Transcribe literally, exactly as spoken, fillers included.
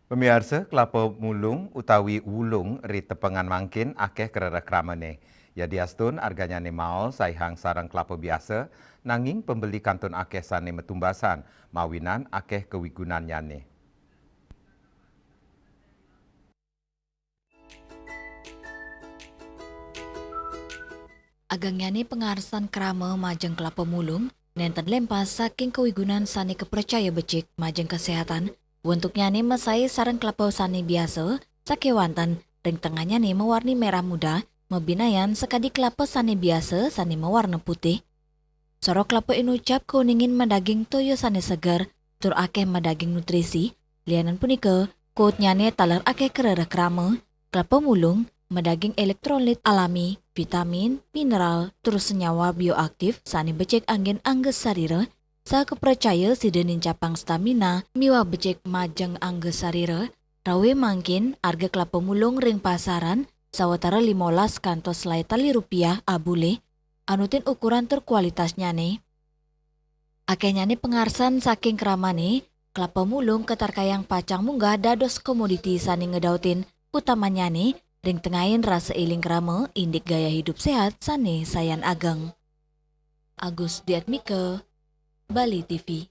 Pamiarsa, kelapa mulung utawi wulung ri tepengan mangkin akeh krereh kramane. Yadiastun arganyane maol saihang sareng kelapa biasa, nanging pembeli kantun akeh sane matumbasan, mawinan akeh kawigunannyane. Agengnyane pangarsan krama majeng kelapa mulung nenten lempas saking kawigunan sane kapracaya becik majeng kasehatan, wentuknyane masae sareng kelapa sane biasa, sakewanten ring tengahnyane mawarni merah muda, mabinayan sakadi kelapa sane biasa sane mawarna putih. Sora kelapa inucap kauningin madaging toya sane seger, tur akeh madaging nutrisi. Lianan punika, kuutnyane taler akeh krereh krama, kelapa mulung, madaging elektrolit alami, vitamin, mineral, tur senyawa bioaktif sane becik anggen angga sarira, saha kapracaya sida nincapang stamina miwah becik majeng angga sarira. Rawe mangkin, arga kelapa mulung ring pasaran sawatara limolas kantos selae tali rupiah abule, anutin ukuran tur kualitasnyane. Akehnyane pangarsan saking kramane, kelapa mulung katarkayang pacang munggah dados komoditi sane ngedautin utamanyane ring tengahin rasa eling krama indik gaya hidup sehat sane sayan ageng. Agus Diatmika, Bali T V.